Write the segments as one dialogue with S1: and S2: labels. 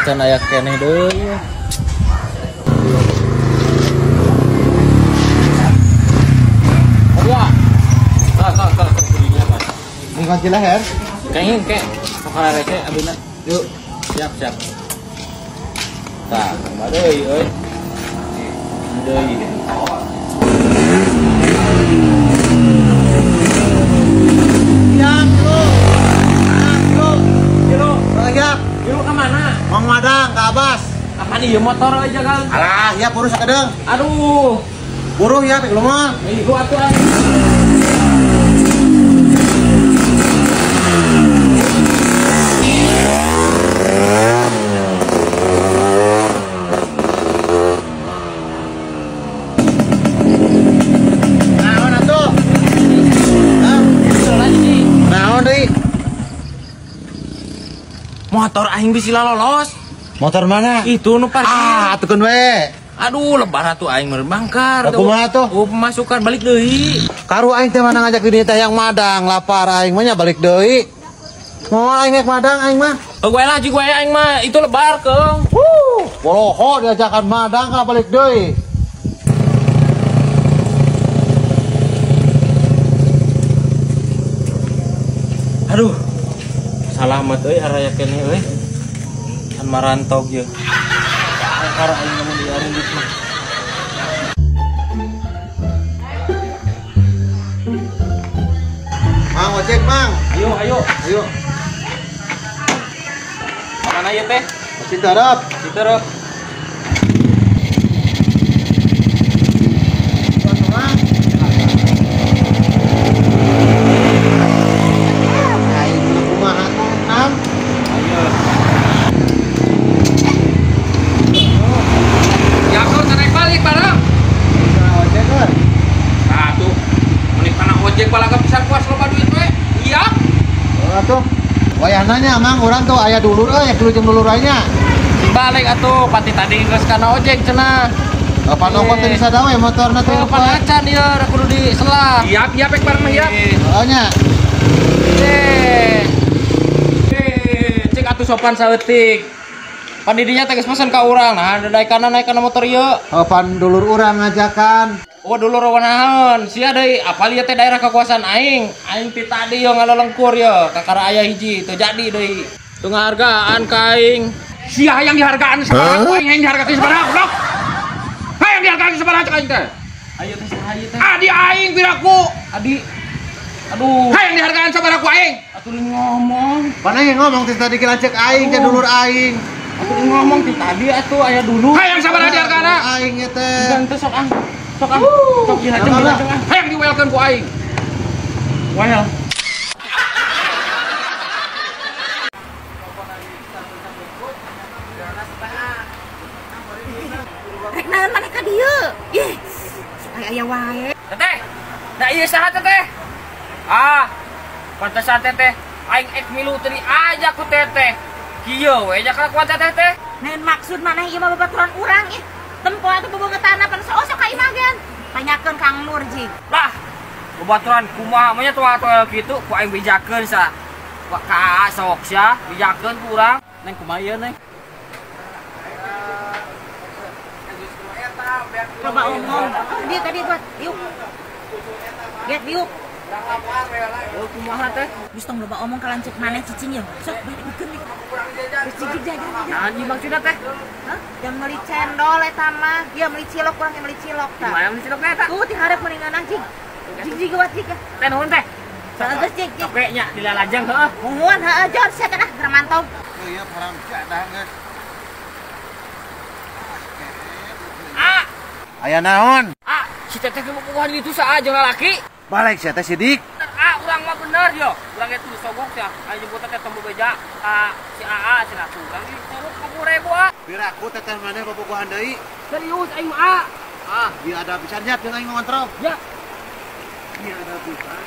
S1: Can aya keneh deui. Aduh. Kak.
S2: Ini kunci leher.
S1: Kayaknya kayak sok rese abina. Yuk, siap. Tah, tambah deui euy. Deui.
S2: Siap, bro.
S1: Kilo.
S2: Siap.
S1: Kilo ke mana?
S2: Mang Madang, ke Abbas.
S1: Apaan ieu motor aja kan?
S2: Alah, ya buruh sakedeung.
S1: Aduh.
S2: Buruh ya, pek lumah.
S1: Ieu atuh aing.
S2: Naon atuh? Hah? Naon deui?
S1: Motor aing bisi lolos.
S2: Motor mana?
S1: Itu nu parkir.
S2: Ah, atukeun we.
S1: Aduh, lebar atuh aing meureun bangkar.
S2: Kumaha tuh?
S1: Oh, pemasukan balik deui.
S2: Karu aing teh mana ngajak di teh yang Madang, lapar aing mah nya balik deui. Mau aing naik Madang aing mah.
S1: Oh, gue lah jeung gue aing mah itu lebar keung.
S2: Wuh, boloho diajakan Madang ka balik deui.
S1: Aduh. Salamet euy araya keneh euy. Can marantog ye. Angkara aing lamun diarindit mah.
S2: Mang ojek, Mang.
S1: Ayo.
S2: Ayo.
S1: Mana ieu teh?
S2: Citerep.
S1: Citerep.
S2: Aing kumaha tuh, Nam?
S1: Ayo. Ya kau naik balik bareng.
S2: Bisa ojek euy.
S1: Satu. Menik tanah ojek balaga bisa puas loba duit we. Iya.
S2: Oh, atuh. Wayahna nya Mang urang tuh aya dulur euy, dulur jeung dulur nya.
S1: Balik atuh, pati tadi geus kana ojek cenah.
S2: Kapan nongkot teh bisa dawe motorna teh.
S1: Kapan acan ieu kudu diselah. Iya, pek bareng mah iya.
S2: Heeh nya.
S1: Cek atuh sopan saeutik. Pan didinya teh geus pesen ka urang, nah naik kana motor ieu.
S2: Oh, pan dulur urang ngajakan.
S1: Oh, dulur naon? Sia deui, apal ieu teh daerah kekuasaan aing. Aing ti tadi yo ngalelengkur yo, kakara aya hiji teu jadi deui. Teu ngahargaan ka aing.
S3: Sia hayang dihargaan sabaraha ku aing hayang dihargaan sabaraha goblok. Hayang dihargaan sabaraha cek aing teh.
S1: Ayo teh saha ieu teh?
S3: Adi aing piraku.
S1: Adi. Aduh.
S3: Hayang dihargaan sabaraha ku aing.
S1: Atuh ngomong.
S2: Pan aing ngomong ti tadi ki lanceuk aing teh dulur aing.
S1: Atuh ngomong ti tadi atuh aya dulur.
S3: Hayang sabaraha dihargaan
S2: aing ieu teh.
S1: Teu sok ah. Sok ah. Sok dilajeng ah.
S3: Hayang diwelkeun ku aing.
S1: Well.
S4: Rek naon maneh ka dieu? Ih, aya wae.
S1: Teteh. Da ieu saha teteh? Ah, pantesan teteh aing ek milu teu diajak ku teteh. Kieu we nya kalakuan teteh teh.
S4: Naon maksud maneh ieu mah babaturan urang ih. Tempo atuh boboga tanah pan sok ka imagen. Tanyakeun Kang Nur jig.
S1: Lah, babaturan kumaha mah nya tua-tua kitu ku aing bejakeun sa. Ka sok sia bejakeun ku urang. Neng kumaha ieu neng?
S4: Coba omong. Dia tadi buat diuk. Get diuk.
S1: Oh, kumaha teh?
S4: Geus tong loba omong ka lanceuk maneh cicing ye. Sok balik bikeun nih. Geus cicing jajan.
S1: Nah, ieu maksudna teh?
S4: Hah? Yang meuli cendol eta mah. Ieu meuli cilok urang yang meuli cilok tah.
S1: Kumaha meuli cilok eta?
S4: Tuh ti hareup meuningan jig. Jig jig wat jig.
S1: Teh nuhun teh.
S4: Bagus jig.
S1: Oke nya dilalajeng heuh.
S4: Nuhun heuh jor sia teh keur mantau.
S2: Ieu haram jadah geus.
S1: Ah.
S2: Aya naon?
S1: Ah, si teteh bobogohan itu saha jeung lalaki?
S2: Balik sia teh sidik.
S1: Ah, urang mah bener yo. Urang ge tuh sogok sia. Aya jemput teh tembu beja ka si AA cenah tuh. Urang ge sogok 50.000 ah.
S2: Piraku teteh maneh bobogohan deui.
S1: Serius aing mah ah. Ah,
S2: bieu ada pisan nya jeung aing ngontrol.
S1: Ya.
S2: Bieu ada pisan.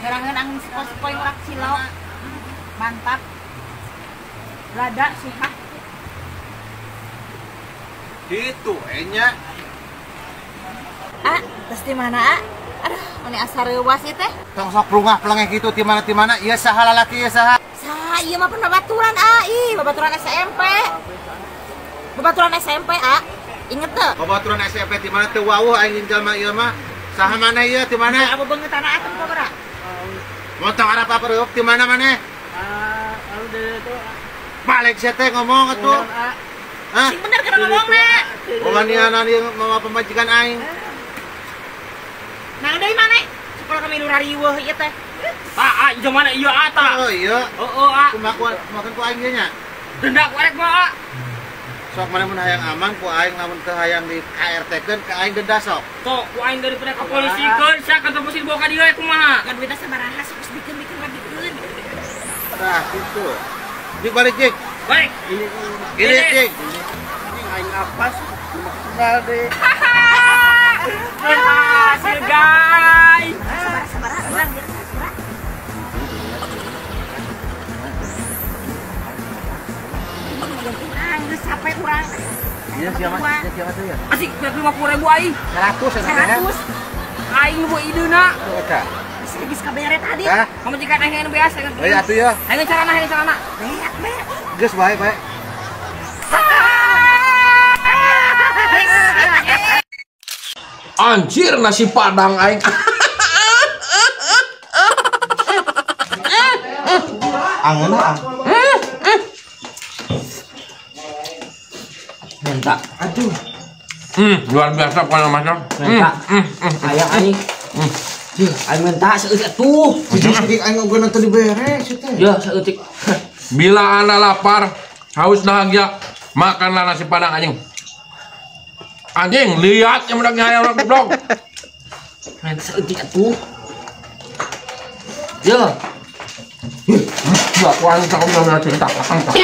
S4: Gerangan angin sepoi-sepoi urak cilok. Mantap. Lada sih hah.
S2: Gitu enya.
S4: Ah, terus di mana ah? Aduh, ini asa reuwas ieu teh.
S2: Tong sok plungah plengeh kitu ti mana-ti mana, ieu saha lalaki ieu saha?
S4: Saha Ah, ieu mah pun babaturan ah, ih, babaturan SMP. Babaturan SMP ah. Inget teu?
S2: Babaturan SMP di mana teu wawuh aing jalma ieu mah. Saha maneh ieu di mana?
S4: Apa beungeutana atem kok bara?
S2: Montong arah apa reup di mana maneh?
S5: Ah, anu deui itu.
S2: Balik sia teh ngomong atuh. Hah?
S4: Sing bener kana ngomongna.
S2: Waniana ieu mama pamajikan aing.
S4: Nah, deui maneh? Sekolah kami rariweuh ieu teh.
S1: Ah, ieu mana ieu ata?
S2: Oh iya.
S1: Heeh, ah.
S2: Kumaha kumaha ku aing ieu nya?
S1: Denda ku arek mah, ah.
S2: Sok mana mun hayang aman ku aing lamun teu hayang di KRT-keun ka aing denda sok.
S1: Sok ku aing daripada ka polisikeun, sia kantor polisi dibawa ka dieu kumaha?
S4: Kan duitna sabaraha sok geus bikeun-bikeun bikeun.
S2: Tah kitu. Jik balik jik.
S1: Balik.
S2: Gini jik.
S5: Aing apas kenal deh.
S1: Berhasil guys.
S4: Sabaraha urang ieu sabaraha. Urang geus sampai urang.
S2: Iya siapa? Siapa tuh ya?
S1: Asik 50.000 aing.
S2: 100
S4: 100.
S1: Aing nu ideuna.
S2: Eta.
S4: Geus kabere tadi.
S2: Hah?
S1: Pamajikan aing anu beas.
S2: Oh iya atuh ya.
S1: Aing carana, aing carana.
S4: Beak, beak.
S2: Geus bae bae.
S1: Anjir nasi padang aing.
S2: Angeuna ah.
S1: Minta.
S2: Aduh.
S3: Luar biasa pokoknya macam.
S1: Minta. Ayang aing. Yeuh, aing minta saeutik atuh.
S2: Seutik aing oge teu dibere sia teh.
S1: Yeuh, saeutik.
S3: Bila Anda lapar, haus dahaga, makanlah nasi padang anjing. Anjing, lihat yang menangnya ayam orang goblok.
S1: Minta saeutik atuh. Yeuh.
S3: Gua kuan tak cerita, tak.